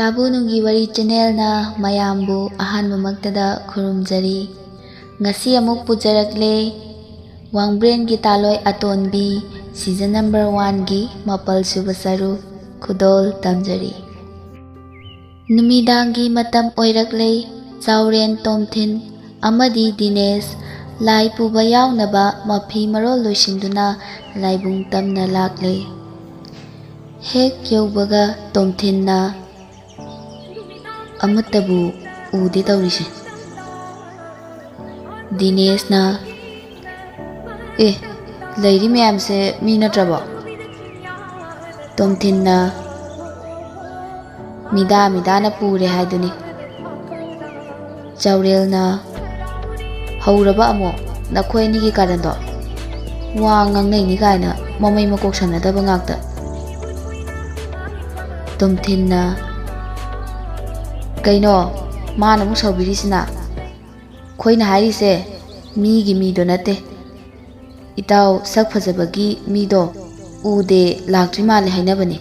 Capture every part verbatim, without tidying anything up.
ꯇꯥꯕꯨꯅꯨꯒꯤ ꯋꯥꯔꯤ ꯆꯦꯅꯦꯜꯅ ꯃꯌꯥꯝꯕꯨ ꯑꯍꯥꯟꯕꯃꯛꯇꯗ ꯈꯨꯔꯨꯝꯖꯔꯤ꯫ ꯉꯁꯤ ꯑꯃꯨꯛ ꯄꯨꯖꯔꯛꯂꯦ ꯋꯥꯡꯕ꯭ꯔꯦꯟꯒꯤ ꯇꯥꯂꯣꯏ ꯑꯇꯣꯟꯕꯤ season number one ꯒꯤ ꯃꯥꯄꯜ ꯁꯨꯕ ꯁꯔꯨꯛ ꯈꯨꯗꯣꯜ ꯇꯝꯖꯔꯤ꯫ ꯅꯨꯃꯤꯗꯥꯡꯒꯤ ꯃꯇꯝ ꯑꯣꯏꯔꯛꯂꯦ꯫ ꯆꯥꯎꯔꯦꯟ ꯇꯣꯝꯊꯤꯟ ꯑꯃꯗꯤ ꯗꯤꯅꯦꯁ ꯂꯥꯏ ꯄꯨꯕ ꯌꯥꯎꯅꯕ ꯃꯐꯤ ꯃꯔꯣꯜ ꯂꯣꯏꯁꯤꯟꯗꯨꯅ ꯂꯥꯏꯕꯨꯡ ꯇꯝꯅ ꯂꯥꯛꯂꯦ꯫ ꯍꯦꯛ ꯌꯧꯕꯒ ꯇꯣꯝꯊꯤꯟꯅ ꯑꯃꯠꯇꯕꯨ ꯎꯗꯦ ꯇꯧꯔꯤꯁꯦ꯫ ꯗꯤꯅꯦꯁꯅ, "ꯑꯦ, ꯂꯩꯔꯤ ꯃꯌꯥꯝꯁꯦ ꯃꯤ ꯅꯠꯇ꯭ꯔꯕꯣ?" ꯇꯣꯝꯊꯤꯟꯅ, "ꯃꯤꯗꯥ ꯃꯤꯗꯥꯅ ꯄꯨꯔꯦ ꯍꯥꯏꯗꯨꯅꯤ꯫" ꯆꯥꯎꯔꯦꯜꯅ, "ꯍꯧꯔꯕ ꯑꯃꯨꯛ ꯅꯈꯣꯏ ꯑꯅꯤꯒꯤ ꯀꯥꯔꯟꯗꯣ? ꯋꯥ ꯉꯥꯡꯅꯩꯅꯤ ꯀꯥꯏꯅ ꯃꯃꯩ ꯃꯀꯣꯛ ꯁꯝꯅꯗꯕ ꯉꯥꯛꯇ꯫" ꯇꯣꯝꯊꯤꯟꯅ, "ꯀꯩꯅꯣ ꯃꯥꯅ ꯑꯃꯨꯛ ꯁꯥꯎꯕꯤꯔꯤꯁꯤꯅ? ꯑꯩꯈꯣꯏꯅ ꯍꯥꯏꯔꯤꯁꯦ ꯃꯤꯒꯤ ꯃꯤꯗꯣ ꯅꯠꯇꯦ꯫ ꯏꯇꯥꯎ ꯁꯛ ꯐꯖꯕꯒꯤ ꯃꯤꯗꯣ ꯎꯗꯦ, ꯂꯥꯛꯇ꯭ꯔꯤ ꯃꯥꯜꯂꯦ ꯍꯥꯏꯅꯕꯅꯤ꯫"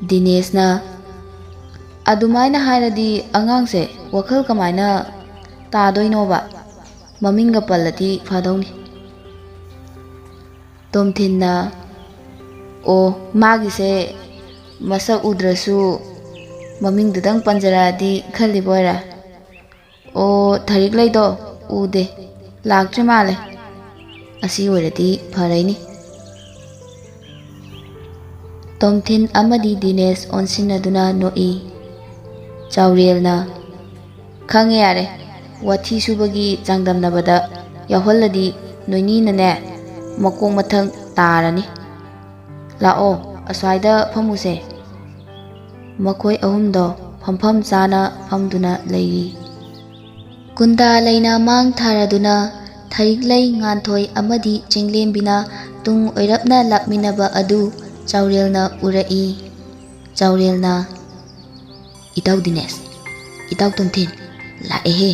ꯗꯤꯅꯦꯁꯅ, "ꯑꯗꯨꯃꯥꯏꯅ ꯍꯥꯏꯔꯗꯤ ꯑꯉꯥꯡꯁꯦ ꯋꯥꯈꯜ ꯀꯃꯥꯏꯅ ꯇꯥꯗꯣꯏꯅꯣꯕ? ꯃꯃꯤꯡꯒ ꯄꯜꯂꯗꯤ ꯐꯗꯧꯅꯤ꯫" ꯇꯣꯝꯊꯤꯟꯅ, "ꯑꯣ, ꯃꯥꯒꯤꯁꯦ ꯃꯁꯛ ꯎꯗ꯭ꯔꯁꯨ ꯃꯃꯤꯡꯗꯨꯗꯪ ꯄꯟꯖꯔꯛꯑꯗꯤ ꯈꯜꯂꯤꯕ ꯑꯣꯏꯔꯦ꯫ ꯑꯣ, ꯊꯔꯤꯛꯂꯩꯗꯣ ꯎꯗꯦ, ꯂꯥꯛꯇ꯭ꯔꯤ ꯃꯥꯜꯂꯦ꯫ ꯑꯁꯤ ꯑꯣꯏꯔꯗꯤ ꯐꯔꯩꯅꯤ꯫" ꯇꯣꯝꯊꯤꯟ ꯑꯃꯗꯤ ꯗꯤꯅꯦꯁ ꯑꯣꯟꯁꯤꯟꯅꯗꯨꯅ ꯅꯣꯛꯏ꯫ ꯆꯥꯎꯔꯦꯜꯅ, "ꯈꯪꯉꯦ ꯌꯥꯔꯦ, ꯋꯥꯊꯤ ꯁꯨꯕꯒꯤ ꯆꯥꯡꯗꯝꯅꯕꯗ ꯌꯥꯎꯍꯜꯂꯗꯤ ꯅꯣꯏꯅꯤꯅꯅꯦ ꯃꯀꯣꯛ ꯃꯊꯪ ꯇꯥꯔꯅꯤ꯫ ꯂꯥꯛꯑꯣ, ꯑꯁ꯭ꯋꯥꯏꯗ ꯐꯝꯃꯨꯁꯦ꯫" ꯃꯈꯣꯏ ꯑꯍꯨꯝꯗꯣ ꯐꯝꯐꯝ ꯆꯥꯅ ꯐꯝꯗꯨꯅ ꯂꯩꯔꯤ꯫ ꯀꯨꯟꯗꯥ ꯂꯩꯅ ꯃꯥꯡ ꯊꯥꯔꯗꯨꯅ ꯊꯔꯤꯛꯂꯩ, ꯉꯥꯟꯊꯣꯏ ꯑꯃꯗꯤ ꯆꯤꯡꯂꯦꯝꯕꯤꯅ ꯇꯨꯡ ꯑꯣꯏꯔꯞꯅ ꯂꯥꯛꯃꯤꯟꯅꯕ ꯑꯗꯨ ꯆꯥꯎꯔꯦꯜꯅ ꯎꯔꯛꯏ꯫ ꯆꯥꯎꯔꯦꯜꯅ, "ꯏꯇꯥꯎ ꯗꯤꯅꯦꯁ, ꯏꯇꯥꯎ ꯇꯣꯝꯊꯤꯟ, ꯂꯥꯛꯑꯦꯍꯦ!"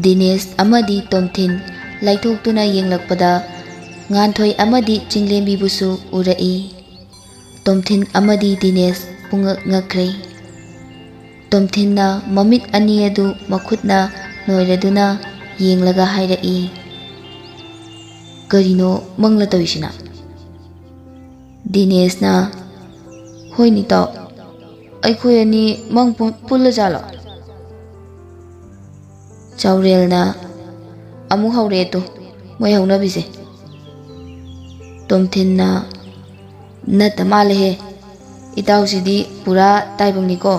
ꯗꯤꯅꯦꯁ ꯑꯃꯗꯤ ꯇꯣꯝꯊꯤꯟ ꯂꯩꯊꯣꯛꯇꯨꯅ ꯌꯦꯡꯂꯛꯄꯗ ꯉꯥꯟꯊꯣꯏ ꯑꯃꯗꯤ ꯆꯤꯡꯂꯦꯝꯕꯤꯕꯨꯁꯨ ꯎꯔꯛꯏ꯫ ꯇꯣꯝꯊꯤꯟ ꯑꯃꯗꯤ ꯗꯤꯅꯦꯁ ꯄꯨꯡꯉꯛ ꯉꯛꯈ꯭ꯔꯦ꯫ ꯇꯣꯝꯊꯤꯟꯅ ꯃꯃꯤꯠ ꯑꯅꯤ ꯑꯗꯨ ꯃꯈꯨꯠꯅ ꯅꯣꯏꯔꯗꯨꯅ ꯌꯦꯡꯂꯒ ꯍꯥꯏꯔꯛꯏ, "ꯀꯔꯤꯅꯣ ꯃꯪꯂ ꯇꯧꯔꯤꯁꯤꯅ?" ꯗꯤꯅꯦꯁꯅ, "ꯍꯣꯏꯅꯤ ꯇꯥꯎ, ꯑꯩꯈꯣꯏ ꯑꯅꯤ ꯃꯪ ꯄꯨ-, ꯄꯨꯜꯂꯖꯥꯠꯂꯣ?" ꯆꯥꯎꯔꯦꯜꯅ, "ꯑꯃꯨꯛ ꯍꯧꯔꯦ ꯇꯨ, ꯃꯣꯏ ꯍꯧꯅꯕꯤꯁꯦ꯫" ꯇꯣꯝꯊꯤꯟꯅ, "ꯅꯠꯇ ꯃꯥꯜꯂꯦꯍꯦ, ꯏꯇꯥꯎꯁꯤꯗꯤ ꯄꯨꯔꯥ ꯇꯥꯏꯕꯪꯅꯤꯀꯣ꯫"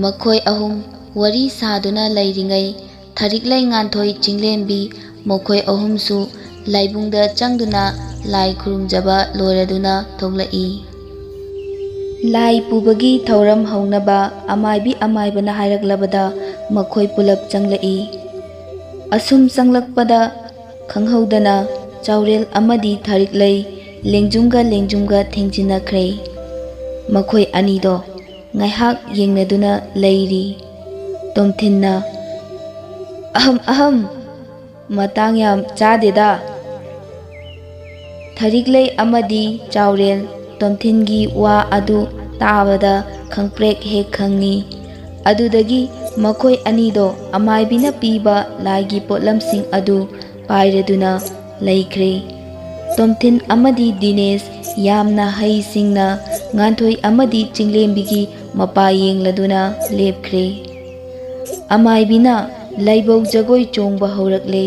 ꯃꯈꯣꯏ ꯑꯍꯨꯝ ꯋꯥꯔꯤ ꯁꯥꯗꯨꯅ ꯂꯩꯔꯤꯉꯩ, ꯊꯔꯤꯛꯂꯩ, ꯉꯥꯟꯊꯣꯏ, ꯆꯤꯡꯂꯦꯝꯕꯤ ꯃꯈꯣꯏ ꯑꯍꯨꯝꯁꯨ ꯂꯥꯏꯕꯨꯡꯗ ꯆꯪꯗꯨꯅ ꯂꯥꯏ ꯈꯨꯔꯨꯝꯖꯕ ꯂꯣꯏꯔꯗꯨꯅ ꯊꯣꯛꯂꯛꯏ꯫ ꯂꯥꯏ ꯄꯨꯕꯒꯤ ꯊꯧꯔꯝ ꯍꯧꯅꯕ ꯑꯃꯥꯏꯕꯤ ꯑꯃꯥꯏꯕꯅ ꯍꯥꯏꯔꯛꯂꯕꯗ ꯃꯈꯣꯏ ꯄꯨꯂꯞ ꯆꯪꯂꯛꯏ꯫ ꯑꯁꯨꯝ ꯆꯪꯂꯛꯄꯗ ꯈꯪꯍꯧꯗꯅ ꯆꯥꯎꯔꯦꯜ ꯑꯃꯗꯤ ꯊꯔꯤꯛꯂꯩ ꯂꯦꯡꯖꯨꯝꯒ ꯂꯦꯡꯖꯨꯝꯒ ꯊꯦꯡꯖꯤꯟꯅꯈ꯭ꯔꯦ꯫ ꯃꯈꯣꯏ ꯑꯅꯤꯗꯣ ꯉꯥꯏꯍꯥꯛ ꯌꯦꯡꯅꯗꯨꯅ ꯂꯩꯔꯤ꯫ ꯇꯣꯝꯊꯤꯟꯅ, "ꯑꯍꯝ ꯑꯍꯝ, ꯃꯇꯥꯡ ꯌꯥꯝ ꯆꯥꯗꯦꯗ꯫" ꯊꯔꯤꯛꯂꯩ ꯑꯃꯗꯤ ꯆꯥꯎꯔꯦꯜ ꯇꯣꯝꯊꯤꯟꯒꯤ ꯋꯥ ꯑꯗꯨ ꯇꯥꯕꯗ ꯈꯪꯄ꯭ꯔꯦꯛ ꯍꯦꯛ ꯈꯪꯉꯤ꯫ ꯑꯗꯨꯗꯒꯤ ꯃꯈꯣꯏ ꯑꯅꯤꯗꯣ ꯑꯃꯥꯏꯕꯤꯅ ꯄꯤꯕ ꯂꯥꯏꯒꯤ ꯄꯣꯠꯂꯝꯁꯤꯡ ꯑꯗꯨ ꯄꯥꯏꯔꯗꯨꯅ ꯂꯩꯈ꯭ꯔꯦ꯫ ꯇꯣꯝꯊꯤꯟ ꯑꯃꯗꯤ ꯗꯤꯅꯦꯁ ꯌꯥꯝꯅ ꯍꯩꯁꯤꯡꯅ ꯉꯥꯟꯊꯣꯏ ꯑꯃꯗꯤ ꯆꯤꯡꯂꯦꯝꯕꯤꯒꯤ ꯃꯄꯥ ꯌꯦꯡꯂꯗꯨꯅ ꯂꯦꯞꯈ꯭ꯔꯦ꯫ ꯑꯃꯥꯏꯕꯤꯅ ꯂꯥꯏꯕꯧ ꯖꯒꯣꯏ ꯆꯣꯡꯕ ꯍꯧꯔꯛꯂꯦ꯫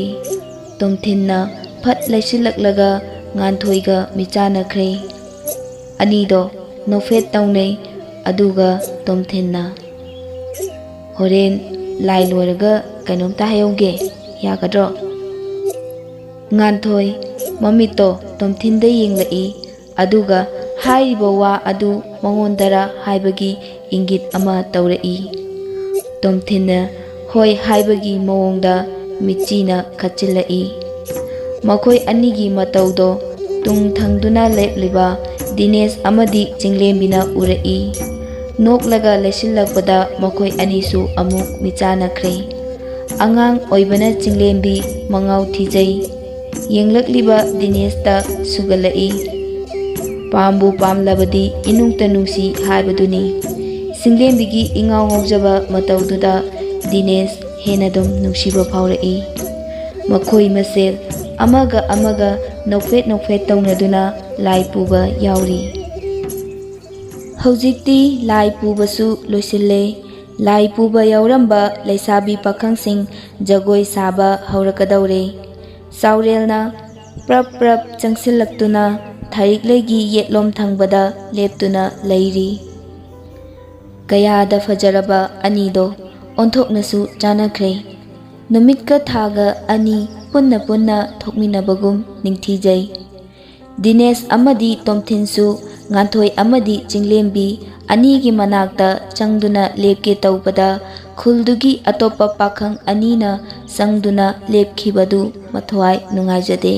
ꯇꯣꯝꯊꯤꯟꯅ ꯐꯠ ꯂꯩꯁꯤꯜꯂꯛꯂꯒ ꯉꯥꯟꯊꯣꯏꯒ ꯃꯤꯆꯥꯟꯅꯈ꯭ꯔꯦ꯫ ꯑꯅꯤꯗꯣ ꯅꯣꯛꯐꯦꯠ ꯇꯧꯅꯩ꯫ ꯑꯗꯨꯒ ꯇꯣꯝꯊꯤꯟꯅ, "ꯍꯣꯔꯦꯟ ꯂꯥꯏ ꯂꯣꯏꯔꯒ ꯀꯩꯅꯣꯝꯇ ꯍꯥꯏꯍꯧꯒꯦ, ꯌꯥꯒꯗ꯭ꯔꯣ?" ꯉꯥꯟꯊꯣꯏ ꯃꯃꯤꯠꯇꯣ ꯇꯣꯝꯊꯤꯟꯗ ꯌꯦꯡꯂꯛꯏ꯫ ꯑꯗꯨꯒ ꯍꯥꯏꯔꯤꯕ ꯋꯥ ꯑꯗꯨ ꯃꯉꯣꯟꯗꯔ ꯍꯥꯏꯕꯒꯤ ꯏꯪꯒꯤꯠ ꯑꯃ ꯇꯧꯔꯛꯏ꯫ ꯇꯣꯝꯊꯤꯟꯅ ꯍꯣꯏ ꯍꯥꯏꯕꯒꯤ ꯃꯑꯣꯡꯗ ꯃꯤꯠꯆꯤꯅ ꯈꯠꯆꯤꯜꯂꯛꯏ꯫ ꯃꯈꯣꯏ ꯑꯅꯤꯒꯤ ꯃꯇꯧꯗꯣ ꯇꯨꯡ ꯊꯪꯗꯨꯅ ꯂꯦꯞꯂꯤꯕ ꯗꯤꯅꯦꯁ ꯑꯃꯗꯤ ꯆꯤꯡꯂꯦꯝꯕꯤꯅ ꯎꯔꯛꯏ꯫ ꯅꯣꯛꯂꯒ ꯂꯩꯁꯤꯜꯂꯛꯄꯗ ꯃꯈꯣꯏ ꯑꯅꯤꯁꯨ ꯑꯃꯨꯛ ꯃꯤꯆꯥꯟꯅꯈ꯭ꯔꯦ꯫ ꯑꯉꯥꯡ ꯑꯣꯏꯕꯅ ꯆꯤꯡꯂꯦꯝꯕꯤ ꯃꯉꯥꯎ ꯊꯤꯖꯩ꯫ ꯌꯦꯡꯂꯛꯂꯤꯕ ꯗꯤꯅꯦꯁꯇ ꯁꯨꯒꯠꯂꯛꯏ꯫ ꯄꯥꯝꯕꯨ ꯄꯥꯝꯂꯕꯗꯤ ꯏꯅꯨꯡꯇ ꯅꯨꯡꯁꯤ ꯍꯥꯏꯕꯗꯨꯅꯤ꯫ ꯆꯤꯡꯂꯦꯝꯕꯤꯒꯤ ꯏꯉꯥꯎ ꯉꯥꯎꯖꯕ ꯃꯇꯧꯗꯨꯗ ꯗꯤꯅꯦꯁ ꯍꯦꯟꯅ ꯑꯗꯨꯝ ꯅꯨꯡꯁꯤꯕ ꯐꯥꯎꯔꯛꯏ꯫ ꯃꯈꯣꯏ ꯃꯁꯦꯜ ꯑꯃꯒ ꯑꯃꯒ ꯅꯣꯛꯐꯦꯠ ꯅꯣꯛꯐꯦꯠ ꯇꯧꯅꯗꯨꯅ ꯂꯥꯏ ꯄꯨꯕ ꯌꯥꯎꯔꯤ꯫ ꯍꯧꯖꯤꯛꯇꯤ ꯂꯥꯏ ꯄꯨꯕꯁꯨ ꯂꯣꯏꯁꯤꯜꯂꯦ꯫ ꯂꯥꯏ ꯄꯨꯕ ꯌꯥꯎꯔꯝꯕ ꯂꯩꯁꯥꯕꯤ ꯄꯥꯈꯪꯁꯤꯡ ꯖꯒꯣꯏ ꯁꯥꯕ ꯍꯧꯔꯛꯀꯗꯧꯔꯦ꯫ ꯆꯥꯎꯔꯦꯜꯅ ꯄ꯭ꯔꯞ ꯄ꯭ꯔꯞ ꯆꯪꯁꯤꯜꯂꯛꯇꯨꯅ ꯊꯥꯔꯤꯛꯂꯩꯒꯤ ꯌꯦꯠꯂꯣꯝ ꯊꯪꯕꯗ ꯂꯦꯞꯇꯨꯅ ꯂꯩꯔꯤ꯫ ꯀꯌꯥꯗ ꯐꯖꯔꯕ ꯑꯅꯤꯗꯣ ꯑꯣꯟꯊꯣꯛꯅꯁꯨ ꯆꯥꯟꯅꯈ꯭ꯔꯦ꯫ ꯅꯨꯃꯤꯠꯀ ꯊꯥꯒ ꯑꯅꯤ ꯄꯨꯟꯅ ꯄꯨꯟꯅ ꯊꯣꯛꯃꯤꯟꯅꯕꯒꯨꯝ ꯅꯤꯡꯊꯤꯖꯩ꯫ ꯗꯤꯅꯦꯁ ꯑꯃꯗꯤ ꯇꯣꯝꯊꯤꯟꯁꯨ ꯉꯥꯟꯊꯣꯏ ꯑꯃꯗꯤ ꯆꯤꯡꯂꯦꯝꯕꯤ ꯑꯅꯤꯒꯤ ꯃꯅꯥꯛꯇ ꯆꯪꯗꯨꯅ ꯂꯦꯞꯀꯦ ꯇꯧꯕꯗ ꯈꯨꯜꯗꯨꯒꯤ ꯑꯇꯣꯞꯄ ꯄꯥꯈꯪ ꯑꯅꯤꯅ ꯆꯪꯗꯨꯅ ꯂꯦꯞꯈꯤꯕꯗꯨ ꯃꯊ꯭ꯋꯥꯏ ꯅꯨꯡꯉꯥꯏꯖꯗꯦ꯫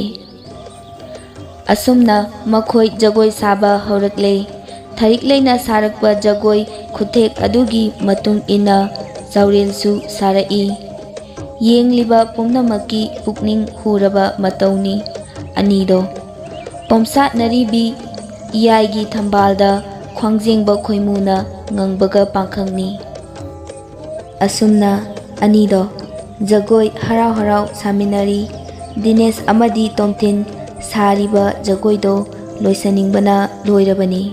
ꯑꯁꯨꯝꯅ ꯃꯈꯣꯏ ꯖꯒꯣꯏ ꯁꯥꯕ ꯍꯧꯔꯛꯂꯦ꯫ ꯊꯥꯔꯤꯛꯂꯩꯅ ꯁꯥꯔꯛꯄ ꯖꯒꯣꯏ ꯈꯨꯊꯦꯛ ꯑꯗꯨꯒꯤ ꯃꯇꯨꯡ ꯏꯟꯅ ꯆꯥꯎꯔꯦꯜꯁꯨ ꯁꯥꯔꯛꯏ꯫ ꯌꯦꯡꯂꯤꯕ ꯄꯨꯝꯅꯃꯛꯀꯤ ꯄꯨꯛꯅꯤꯡ ꯍꯨꯔꯕ ꯃꯇꯧꯅꯤ ꯑꯅꯤꯗꯣ꯫ ꯄꯣꯝꯁꯥꯠꯅꯔꯤꯕꯤ ꯏꯌꯥꯏꯒꯤ ꯊꯝꯕꯥꯜꯗ ꯈ꯭ꯋꯥꯡꯖꯦꯡꯕ ꯈꯣꯏꯃꯨꯅ ꯉꯪꯕꯒ ꯄꯥꯡꯈꯪꯅꯤ꯫ ꯑꯁꯨꯝꯅ ꯑꯅꯤꯗꯣ ꯖꯒꯣꯏ ꯍꯔꯥꯎ ꯍꯔꯥꯎ ꯁꯥꯃꯤꯟꯅꯔꯤ꯫ ꯗꯤꯅꯦꯁ ꯑꯃꯗꯤ ꯇꯣꯝꯊꯤꯟ ꯁꯥꯔꯤꯕ ꯖꯒꯣꯏꯗꯣ ꯂꯣꯏꯁꯟꯅꯤꯡꯕꯅ ꯂꯣꯏꯔꯕꯅꯤ꯫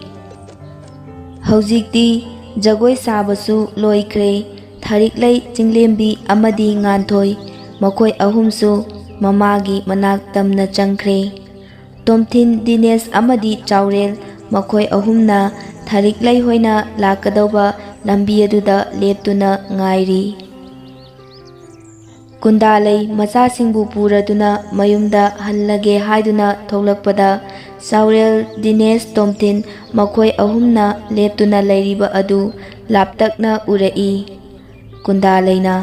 ꯍꯧꯖꯤꯛꯇꯤ ꯖꯒꯣꯏ ꯁꯥꯕꯁꯨ ꯂꯣꯏꯈ꯭ꯔꯦ꯫ ꯊꯥꯔꯤꯛꯂꯩ, ꯆꯤꯡꯂꯦꯝꯕꯤ ꯑꯃꯗꯤ ꯉꯥꯟꯊꯣꯏ, ꯃꯈꯣꯏ ꯑꯍꯨꯝꯁꯨ ꯃꯃꯥꯒꯤ ꯃꯅꯥꯛ ꯇꯝꯅ ꯆꯪꯈ꯭ꯔꯦ꯫ ꯇꯣꯝꯊꯤꯟ, ꯗꯤꯅꯦꯁ ꯑꯃꯗꯤ ꯆꯥꯎꯔꯦꯜ, ꯃꯈꯣꯏ ꯑꯍꯨꯝꯅ ꯊꯥꯔꯤꯛꯂꯩ ꯍꯣꯏꯅ ꯂꯥꯛꯀꯗꯧꯕ ꯂꯝꯕꯤ ꯑꯗꯨꯗ ꯂꯦꯞꯇꯨꯅ ꯉꯥꯏꯔꯤ꯫ ꯀꯨꯟꯗꯥꯂꯩ ꯃꯆꯥꯁꯤꯡꯕꯨ ꯄꯨꯔꯗꯨꯅ ꯃꯌꯨꯝꯗ ꯍꯜꯂꯒꯦ ꯍꯥꯏꯗꯨꯅ ꯊꯣꯛꯂꯛꯄꯗ, ꯆꯥꯎꯔꯦꯜ, ꯗꯤꯅꯦꯁ, ꯇꯣꯝꯊꯤꯟ ꯃꯈꯣꯏ ꯑꯍꯨꯝꯅ ꯂꯦꯞꯇꯨꯅ ꯂꯩꯔꯤꯕ ꯑꯗꯨ ꯂꯥꯞꯇꯛꯅ ꯎꯔꯛꯏ꯫ ꯀꯨꯟꯗꯥꯂꯩꯅ,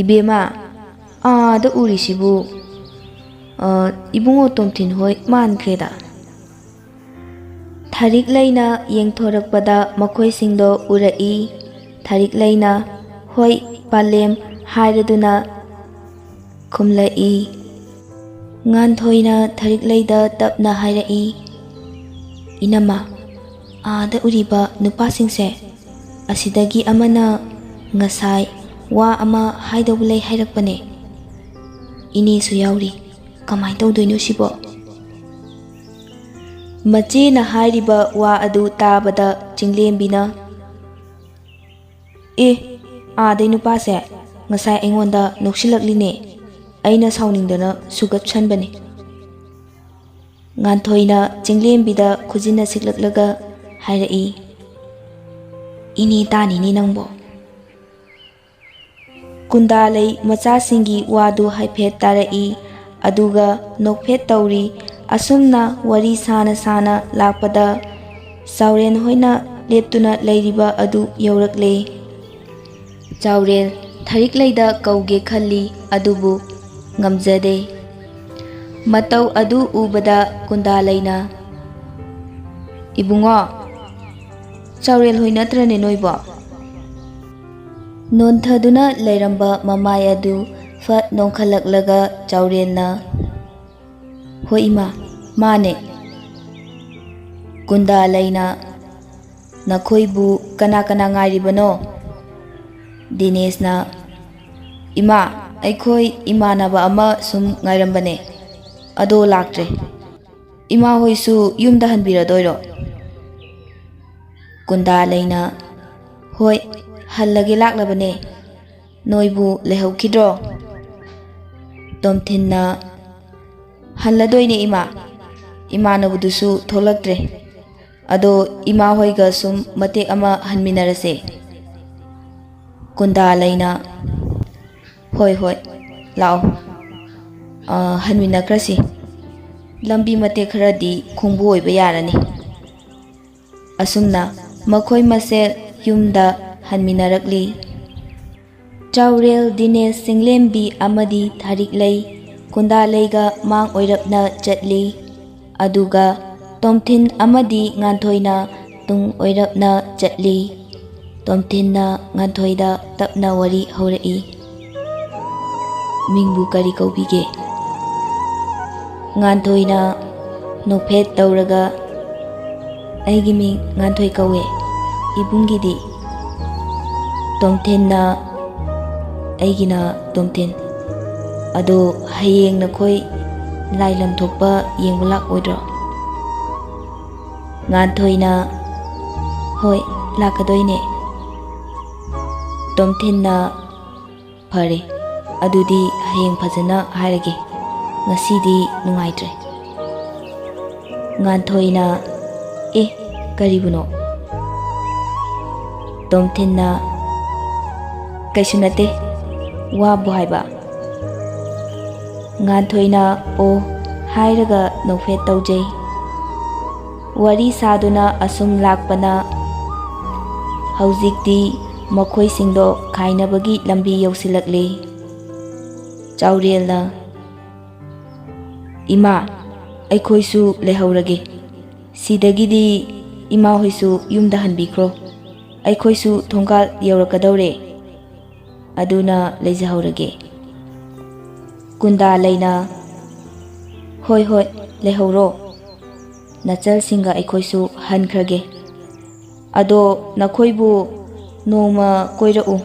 "ꯏꯕꯦꯝꯃ, ꯑꯥꯗ ꯎꯔꯤꯁꯤꯕꯨ, ꯑ, ꯏꯕꯨꯡꯉꯣ ꯇꯣꯝꯊꯤꯟ ꯍꯣꯏ ꯃꯥꯟꯈ꯭ꯔꯦꯗ?" ꯊꯥꯔꯤꯛꯂꯩꯅ ꯌꯦꯡꯊꯣꯔꯛꯄꯗ ꯃꯈꯣꯏꯁꯤꯡꯗꯣ ꯎꯔꯛꯏ꯫ ꯊꯥꯔꯤꯛꯂꯩꯅ, "ꯍꯣꯏ, ꯄꯥꯂꯦꯝ" ꯍꯥꯏꯔꯗꯨꯅ ꯈꯨꯝꯂꯛꯏ꯫ ꯉꯥꯟꯊꯣꯏꯅ ꯊꯥꯔꯤꯛꯂꯩꯗ ꯇꯞꯅ ꯍꯥꯏꯔꯛꯏ, ꯏꯅꯝꯃ, ꯑꯥꯗ ꯎꯔꯤꯕ ꯅꯨꯄꯥꯁꯤꯡꯁꯦ, ꯑꯁꯤꯗꯒꯤ ꯑꯃꯅ ꯉꯁꯥꯏ ꯋꯥ ꯑꯃ ꯍꯥꯏꯗꯧꯕ ꯂꯩ ꯍꯥꯏꯔꯛꯄꯅꯦ꯫ ꯏꯅꯦꯁꯨ ꯌꯥꯎꯔꯤ꯫ ꯀꯃꯥꯏꯅ ꯇꯧꯗꯣꯏꯅꯣ ꯁꯤꯕꯣ? ꯃꯆꯦꯅ ꯍꯥꯏꯔꯤꯕ ꯋꯥ ꯑꯗꯨ ꯇꯥꯕꯗ ꯆꯤꯡꯂꯦꯝꯕꯤꯅ, "ꯑꯦ, ꯑꯥꯗꯩ ꯅꯨꯄꯥꯁꯦ ꯉꯁꯥꯏ ꯑꯩꯉꯣꯟꯗ ꯅꯣꯛꯁꯤꯜꯂꯛꯂꯤꯅꯦ꯫ ꯑꯩꯅ ꯁꯥꯎꯅꯤꯡꯗꯅ ꯁꯨꯒꯠꯁꯟꯕꯅꯦ꯫" ꯉꯥꯟꯊꯣꯏꯅ ꯆꯤꯡꯂꯦꯝꯕꯤꯗ ꯈꯨꯖꯤꯟꯅ ꯁꯤꯛꯂꯛꯂꯒ ꯍꯥꯏꯔꯛꯏ, "ꯏꯅꯦ ꯇꯥꯅꯤꯅꯦ ꯅꯪꯕꯣ꯫" ꯀꯨꯟꯗꯥꯂꯩ ꯃꯆꯥꯁꯤꯡꯒꯤ ꯋꯥꯗꯨ ꯍꯥꯏꯐꯦꯠ ꯇꯥꯔꯛꯏ, ꯑꯗꯨꯒ ꯅꯣꯛꯐꯦꯠ ꯇꯧꯔꯤ꯫ ꯑꯁꯨꯝꯅ ꯋꯥꯔꯤ ꯁꯥꯅ ꯁꯥꯅ ꯂꯥꯛꯄꯗ ꯆꯥꯎꯔꯦꯟ ꯍꯣꯏꯅ ꯂꯦꯞꯇꯨꯅ ꯂꯩꯔꯤꯕ ꯑꯗꯨ ꯌꯧꯔꯛꯂꯦ꯫ ꯆꯥꯎꯔꯦꯜ ꯊꯔꯤꯛꯂꯩꯗ ꯀꯧꯒꯦ ꯈꯜꯂꯤ, ꯑꯗꯨꯕꯨ ꯉꯝꯖꯗꯦ꯫ ꯃꯇꯧ ꯑꯗꯨ ꯎꯕꯗ ꯀꯨꯟꯗꯥꯂꯩꯅ, "ꯏꯕꯨꯡꯉꯣ, ꯆꯥꯎꯔꯦꯜ ꯍꯣꯏ ꯅꯠꯇ꯭ꯔꯅꯦ ꯅꯣꯏꯕꯣ?" ꯅꯣꯟꯊꯗꯨꯅ ꯂꯩꯔꯝꯕ ꯃꯃꯥꯏ ꯑꯗꯨ ꯐꯠ ꯅꯣꯡꯈꯠꯂꯛꯂꯒ ꯆꯥꯎꯔꯦꯜꯅ, "ꯍꯣꯏ ꯏꯃꯥ, ꯃꯥꯅꯦ꯫" ꯀꯨꯟꯗꯥꯂꯩꯅ, "ꯅꯈꯣꯏꯕꯨ ꯀꯅꯥ ꯀꯅꯥ ꯉꯥꯏꯔꯤꯕꯅꯣ?" ꯗꯤꯅꯦꯁꯅ, "ꯏꯃꯥ, ꯑꯩꯈꯣꯏ ꯏꯃꯥꯟꯅꯕ ꯑꯃ ꯁꯨꯝ ꯉꯥꯏꯔꯝꯕꯅꯦ, ꯑꯗꯣ ꯂꯥꯛꯇ꯭ꯔꯦ꯫ ꯏꯃꯥ ꯍꯣꯏꯁꯨ ꯌꯨꯝꯗ ꯍꯟꯕꯤꯔꯗꯣꯏꯔꯣ?" ꯀꯨꯟꯗꯥꯂꯩꯅ, "ꯍꯣꯏ, ꯍꯜꯂꯒꯦ ꯂꯥꯛꯂꯕꯅꯦ꯫ ꯅꯣꯏꯕꯨ ꯂꯩꯍꯧꯈꯤꯗ꯭ꯔꯣ?" ꯇꯣꯝꯊꯤꯟꯅ, "ꯍꯜꯂꯗꯣꯏꯅꯦ ꯏꯃꯥ꯫ ꯏꯃꯥꯟꯅꯕꯗꯨꯁꯨ ꯊꯣꯛꯂꯛꯇ꯭ꯔꯦ꯫ ꯑꯗꯣ ꯏꯃꯥ ꯍꯣꯏꯒ ꯁꯨꯝ ꯃꯇꯦꯛ ꯑꯃ ꯍꯟꯃꯤꯟꯅꯔꯁꯦ꯫" ꯀꯨꯟꯗꯥꯂꯩꯅ, "ꯍꯣꯏ, ꯍꯣꯏ, ꯂꯥꯛꯑꯣ꯫ ꯑ, ꯍꯟꯃꯤꯟꯅꯈ꯭ꯔꯁꯤ꯫ ꯂꯝꯕꯤ ꯃꯇꯦꯛ ꯈꯔꯗꯤ ꯈꯣꯡꯕꯨ ꯑꯣꯏꯕ ꯌꯥꯔꯅꯤ꯫" ꯑꯁꯨꯝꯅ ꯃꯈꯣꯏ ꯃꯁꯦꯜ ꯌꯨꯝꯗ ꯍꯟꯃꯤꯟꯅꯔꯛꯂꯤ꯫ ꯆꯥꯎꯔꯦꯜ, ꯗꯤꯅꯦꯁ, ꯆꯤꯡꯂꯦꯝꯕꯤ ꯑꯃꯗꯤ ꯊꯥꯔꯤꯛꯂꯩ ꯀꯨꯟꯗꯥꯂꯩꯒ ꯃꯥꯡ ꯑꯣꯏꯔꯞꯅ ꯆꯠꯂꯤ꯫ ꯑꯗꯨꯒ ꯇꯣꯝꯊꯤꯟ ꯑꯃꯗꯤ ꯉꯥꯟꯊꯣꯏꯅ ꯇꯨꯡ ꯑꯣꯏꯔꯞꯅ ꯆꯠꯂꯤ꯫ ꯇꯣꯝꯊꯤꯟꯅ ꯉꯥꯟꯊꯣꯏꯗ ꯇꯞꯅ ꯋꯥꯔꯤ ꯍꯧꯔꯛꯏ꯫ "ꯃꯤꯡꯕꯨ ꯀꯔꯤ ꯀꯧꯕꯤꯒꯦ?" ꯉꯥꯟꯊꯣꯏꯅ ꯅꯣꯛꯐꯦꯠ ꯇꯧꯔꯒ, ꯑꯩꯒꯤ ꯃꯤꯡ ꯉꯥꯟꯊꯣꯏ ꯀꯧꯋꯦ꯫ ꯏꯕꯨꯡꯒꯤꯗꯤ? ꯇꯣꯝꯊꯤꯟꯅ, ꯑꯩꯒꯤꯅ ꯇꯣꯝꯊꯤꯟ꯫ ꯑꯗꯣ ꯍꯌꯦꯡ ꯅꯈꯣꯏ ꯂꯥꯏ ꯂꯝ ꯊꯣꯛꯄ ꯌꯦꯡꯕ ꯂꯥꯛꯑꯣꯏꯗ꯭ꯔꯣ? ꯉꯥꯟꯊꯣꯏꯅ, ꯍꯣꯏ, ꯂꯥꯛꯀꯗꯣꯏꯅꯦ꯫ ꯇꯣꯝꯊꯤꯟꯅ, ꯐꯔꯦ, ꯑꯗꯨꯗꯤ ꯍꯌꯦꯡ ꯐꯖꯅ ꯍꯥꯏꯔꯒꯦ, ꯉꯁꯤꯗꯤ ꯅꯨꯡꯉꯥꯏꯇ꯭ꯔꯦ꯫ ꯉꯥꯟꯊꯣꯏꯅ, ꯑꯦ, ꯀꯔꯤꯕꯨꯅꯣ? ꯇꯣꯝꯊꯤꯟꯅ, ꯀꯩꯁꯨ ꯅꯠꯇꯦ, ꯋꯥꯕꯨ ꯍꯥꯏꯕ꯫ ꯉꯥꯟꯊꯣꯏꯅ ꯑꯣ ꯍꯥꯏꯔꯒ ꯅꯣꯛꯐꯦꯠ ꯇꯧꯖꯩ꯫ ꯋꯥꯔꯤ ꯁꯥꯗꯨꯅ ꯑꯁꯨꯝ ꯂꯥꯛꯄꯅ ꯍꯧꯖꯤꯛꯇꯤ ꯃꯈꯣꯏꯁꯤꯡꯗꯣ ꯈꯥꯏꯅꯕꯒꯤ ꯂꯝꯕꯤ ꯌꯧꯁꯤꯜꯂꯛꯂꯦ꯫ ꯆꯥꯎꯔꯦꯜꯅ, ꯏꯃꯥ, ꯑꯩꯈꯣꯏꯁꯨ ꯂꯩꯍꯧꯔꯒꯦ꯫ ꯁꯤꯗꯒꯤꯗꯤ ꯏꯃꯥ ꯍꯣꯏꯁꯨ ꯌꯨꯝꯗ ꯍꯟꯕꯤꯈ꯭ꯔꯣ꯫ ꯑꯩꯈꯣꯏꯁꯨ ꯊꯣꯡꯒꯥꯜ ꯌꯧꯔꯛꯀꯗꯧꯔꯦ꯫ ꯑꯗꯨꯅ ꯂꯩꯖꯍꯧꯔꯒꯦ꯫ ꯀꯨꯟꯗꯥ ꯂꯩꯅ, ꯍꯣꯏ, ꯍꯣꯏ, ꯂꯩꯍꯧꯔꯣ꯫ ꯅꯆꯜꯁꯤꯡꯒ ꯑꯩꯈꯣꯏꯁꯨ ꯍꯟꯈ꯭ꯔꯒꯦ꯫ ꯑꯗꯣ ꯅꯈꯣꯏꯕꯨ ꯅꯣꯡꯃ ꯀꯣꯏꯔꯛꯎ꯫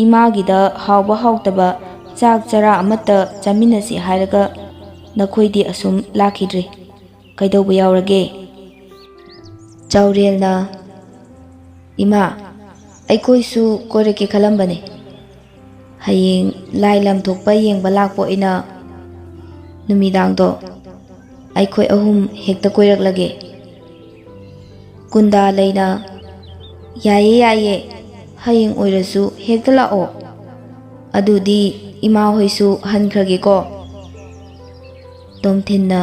ꯏꯃꯥꯒꯤꯗ ꯍꯥꯎꯕ ꯍꯥꯎꯇꯕ ꯆꯥꯛ ꯆꯔꯥ ꯑꯃꯠꯇ ꯆꯥꯃꯤꯟꯅꯁꯤ ꯍꯥꯏꯔꯒ ꯅꯈꯣꯏꯗꯤ ꯑꯁꯨꯝ ꯂꯥꯛꯈꯤꯗ꯭ꯔꯦ꯫ ꯀꯩꯗꯧꯕ ꯌꯥꯎꯔꯒꯦ? ꯆꯥꯎꯔꯦꯜꯅ, ꯏꯃꯥ, ꯑꯩꯈꯣꯏꯁꯨ ꯀꯣꯏꯔꯛꯀꯦ ꯈꯜꯂꯝꯕꯅꯦ꯫ ꯍꯌꯦꯡ ꯂꯥꯏ ꯂꯝ ꯊꯣꯛꯄ ꯌꯦꯡꯕ ꯂꯥꯛꯄ ꯑꯣꯏꯅ ꯅꯨꯃꯤꯗꯥꯡꯗꯣ ꯑꯩꯈꯣꯏ ꯑꯍꯨꯝ ꯍꯦꯛꯇ ꯀꯣꯏꯔꯛꯂꯒꯦ꯫ ꯀꯨꯟꯗꯥ ꯂꯩꯅ, ꯌꯥꯏꯌꯦ, ꯌꯥꯏꯌꯦ, ꯍꯌꯦꯡ ꯑꯣꯏꯔꯁꯨ ꯍꯦꯛꯇ ꯂꯥꯛꯑꯣ꯫ ꯑꯗꯨꯗꯤ ꯏꯃꯥ ꯍꯣꯏꯁꯨ ꯍꯟꯈ꯭ꯔꯒꯦꯀꯣ꯫ ꯇꯣꯝꯊꯤꯟꯅ,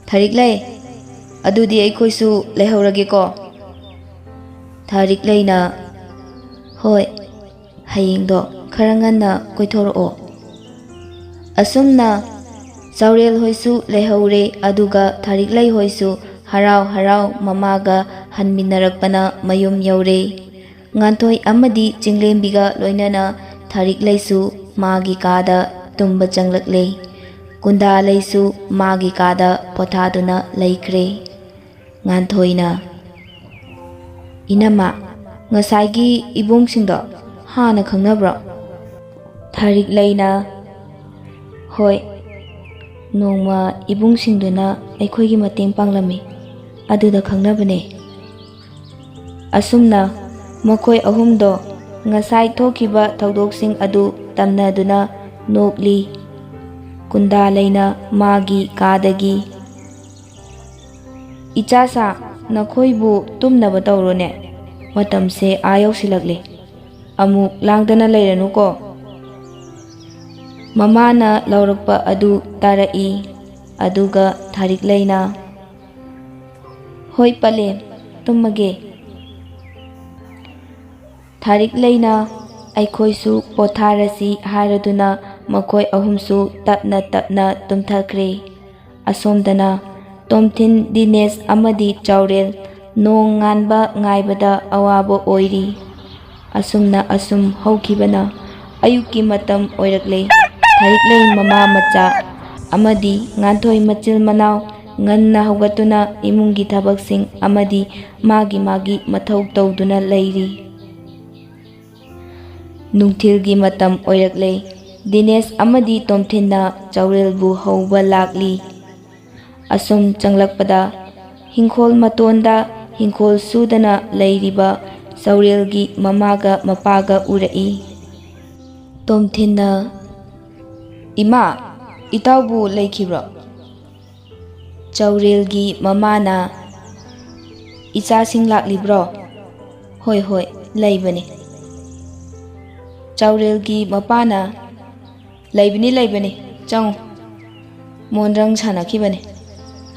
ꯊꯥꯔꯤꯛ ꯂꯩ, ꯑꯗꯨꯗꯤ ꯑꯩꯈꯣꯏꯁꯨ ꯂꯩꯍꯧꯔꯒꯦꯀꯣ꯫ ꯊꯥꯔꯤꯛ ꯂꯩꯅ, ꯍꯣꯏ, ꯍꯌꯦꯡꯗꯣ ꯈꯔ ꯉꯟꯅ ꯀꯣꯏꯊꯣꯔꯛꯑꯣ꯫ ꯑꯁꯨꯝꯅ ꯆꯥꯎꯔꯦꯜ ꯍꯣꯏꯁꯨ ꯂꯩꯍꯧꯔꯦ, ꯑꯗꯨꯒ ꯊꯥꯔꯤꯛ ꯂꯩ ꯍꯣꯏꯁꯨ ꯍꯔꯥꯎ ꯍꯔꯥꯎ ꯃꯃꯥꯒ ꯍꯟꯃꯤꯟꯅꯔꯛꯄꯅ ꯃꯌꯨꯝ ꯌꯧꯔꯦ꯫ ꯉꯥꯟꯊꯣꯏ ꯑꯃꯗꯤ ꯆꯤꯡꯂꯦꯝꯕꯤꯒ ꯂꯣꯏꯅꯅ ꯊꯥꯔꯤꯛ ꯂꯩꯁꯨ ꯃꯥꯒꯤ ꯀꯥꯗ ꯇꯨꯝꯕ ꯆꯪꯂꯛꯂꯦ꯫ ꯀꯨꯟꯗꯥ ꯂꯩꯁꯨ ꯃꯥꯒꯤ ꯀꯥꯗ ꯄꯣꯊꯥꯗꯨꯅ ꯂꯩꯈ꯭ꯔꯦ꯫ ꯉꯥꯟꯊꯣꯏꯅ, "ꯏꯅꯝꯃ, ꯉꯁꯥꯏꯒꯤ ꯏꯕꯨꯡꯁꯤꯡꯗꯣ ꯍꯥꯟꯅ ꯈꯪꯅꯕ꯭ꯔꯣ?" ꯊꯥꯔꯤꯛꯂꯩꯅ, "ꯍꯣꯏ, ꯅꯣꯡꯃ ꯏꯕꯨꯡꯁꯤꯡꯗꯨꯅ ꯑꯩꯈꯣꯏꯒꯤ ꯃꯇꯦꯡ ꯄꯥꯡꯂꯝꯃꯤ, ꯑꯗꯨꯗ ꯈꯪꯅꯕꯅꯦ꯫" ꯑꯁꯨꯝꯅ ꯃꯈꯣꯏ ꯑꯍꯨꯝꯗꯣ ꯉꯁꯥꯏ ꯊꯣꯛꯈꯤꯕ ꯊꯧꯗꯣꯛꯁꯤꯡ ꯑꯗꯨ ꯇꯝꯅꯗꯨꯅ ꯅꯣꯛꯂꯤ꯫ ꯀꯨꯟꯗꯥꯂꯩꯅ ꯃꯥꯒꯤ ꯀꯥꯗꯒꯤ, "ꯏꯆꯥꯁꯥ, ꯅꯈꯣꯏꯕꯨ ꯇꯨꯝꯅꯕ ꯇꯧꯔꯣꯅꯦ꯫ ꯃꯇꯝꯁꯦ ꯑꯥ ꯌꯧꯁꯤꯜꯂꯛꯂꯦ꯫ ꯑꯃꯨꯛ ꯂꯥꯡꯗꯅ ꯂꯩꯔꯅꯨꯀꯣ꯫" ꯃꯃꯥꯅ ꯂꯥꯎꯔꯛꯄ ꯑꯗꯨ ꯇꯥꯔꯛꯏ꯫ ꯑꯗꯨꯒ ꯊꯥꯔꯤꯛꯂꯩꯅ, "ꯍꯣꯏ ꯄꯂꯦꯝ, ꯇꯨꯝꯃꯒꯦ꯫" ꯊꯥꯔꯤꯛꯂꯩꯅ, "ꯑꯩꯈꯣꯏꯁꯨ ꯄꯣꯊꯥꯔꯁꯤ" ꯍꯥꯏꯔꯗꯨꯅ ꯃꯈꯣꯏ ꯑꯍꯨꯝꯁꯨ ꯇꯞꯅ ꯇꯞꯅ ꯇꯨꯝꯊꯈ꯭ꯔꯦ꯫ ꯑꯁꯣꯝꯗꯅ ꯇꯣꯝꯊꯤꯟ, ꯗꯤꯅꯦꯁ ꯑꯃꯗꯤ ꯆꯥꯎꯔꯦꯜ ꯅꯣꯡ ꯉꯥꯟꯕ ꯉꯥꯏꯕꯗ ꯑꯋꯥꯕ ꯑꯣꯏꯔꯤ꯫ ꯑꯁꯨꯝꯅ ꯑꯁꯨꯝ ꯍꯧꯈꯤꯕꯅ ꯑꯌꯨꯛꯀꯤ ꯃꯇꯝ ꯑꯣꯏꯔꯛꯂꯦ꯫ ꯊꯥꯔꯤꯛꯂꯩ ꯃꯃꯥ ꯃꯆꯥ ꯑꯃꯗꯤ ꯉꯥꯟꯊꯣꯏ ꯃꯆꯤꯜ ꯃꯅꯥꯎ ꯉꯟꯅ ꯍꯧꯒꯠꯇꯨꯅ ꯏꯃꯨꯡꯒꯤ ꯊꯕꯛꯁꯤꯡ ꯑꯃꯗꯤ ꯃꯥꯒꯤ ꯃꯥꯒꯤ ꯃꯊꯧ ꯇꯧꯗꯨꯅ ꯂꯩꯔꯤ꯫ ꯅꯨꯡꯊꯤꯜꯒꯤ ꯃꯇꯝ ꯑꯣꯏꯔꯛꯂꯦ꯫ ꯗꯤꯅꯦꯁ ꯑꯃꯗꯤ ꯇꯣꯝꯊꯤꯟꯅ ꯆꯥꯎꯔꯦꯜꯕꯨ ꯍꯧꯕ ꯂꯥꯛꯂꯤ꯫ ꯑꯁꯨꯝ ꯆꯪꯂꯛꯄꯗ ꯍꯤꯡꯈꯣꯜ ꯃꯇꯣꯟꯗ ꯍꯤꯡꯈꯣꯜ ꯁꯨꯗꯅ ꯂꯩꯔꯤꯕ ꯆꯥꯎꯔꯦꯜꯒꯤ ꯃꯃꯥꯒ ꯃꯄꯥꯒ ꯎꯔꯛꯏ꯫ ꯇꯣꯝꯊꯤꯟꯅ, "ꯏꯃꯥ, ꯏꯇꯥꯎꯕꯨ ꯂꯩꯈꯤꯕ꯭ꯔꯣ?" ꯆꯥꯎꯔꯦꯜꯒꯤ ꯃꯃꯥꯅ, "ꯏꯆꯥꯁꯤꯡ ꯂꯥꯛꯂꯤꯕ꯭ꯔꯣ?" "ꯍꯣꯏ, ꯍꯣꯏ, ꯂꯩꯕꯅꯤ꯫" ꯆꯥꯎꯔꯦꯜꯒꯤ ꯃꯄꯥꯅ, "ꯂꯩꯕꯅꯤ, ꯂꯩꯕꯅꯤ, ꯆꯪꯉꯨ꯫ ꯃꯣꯟꯗ꯭ꯔꯪ ꯁꯥꯟꯅꯈꯤꯕꯅꯤ꯫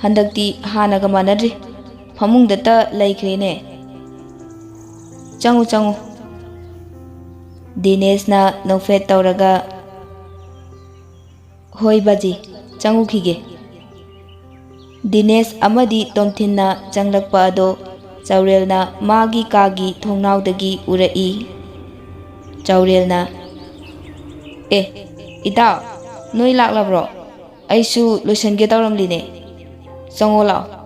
ꯍꯟꯗꯛꯇꯤ ꯍꯥꯟꯅꯒ ꯃꯥꯟꯅꯗ꯭ꯔꯤ꯫ ꯐꯃꯨꯡꯗꯇ ꯂꯩꯈ꯭ꯔꯦꯅꯦ꯫ ꯆꯪꯉꯨ, ꯆꯪꯉꯨ꯫" ꯗꯤꯅꯦꯁꯅ ꯅꯣꯛꯐꯦꯠ ꯇꯧꯔꯒ, "ꯍꯣꯏ ꯕꯥꯖꯤ, ꯆꯪꯉꯨꯈꯤꯒꯦ꯫" ꯗꯤꯅꯦꯁ ꯑꯃꯗꯤ ꯇꯣꯝꯊꯤꯟꯅ ꯆꯪꯂꯛꯄ ꯑꯗꯣ ꯆꯥꯎꯔꯦꯜꯅ ꯃꯥꯒꯤ ꯀꯥꯒꯤ ꯊꯣꯡꯅꯥꯎꯗꯒꯤ ꯎꯔꯛꯏ꯫ ꯆꯥꯎꯔꯦꯜꯅ, "ꯑꯦ, ꯏꯇꯥꯎ, ꯅꯣꯏ ꯂꯥꯛꯂꯕ꯭ꯔꯣ? ꯑꯩꯁꯨ ꯂꯣꯏꯁꯟꯒꯦ ꯇꯧꯔꯝꯂꯤꯅꯦ꯫ ꯆꯪꯉꯣ ꯂꯥꯛꯑꯣ꯫"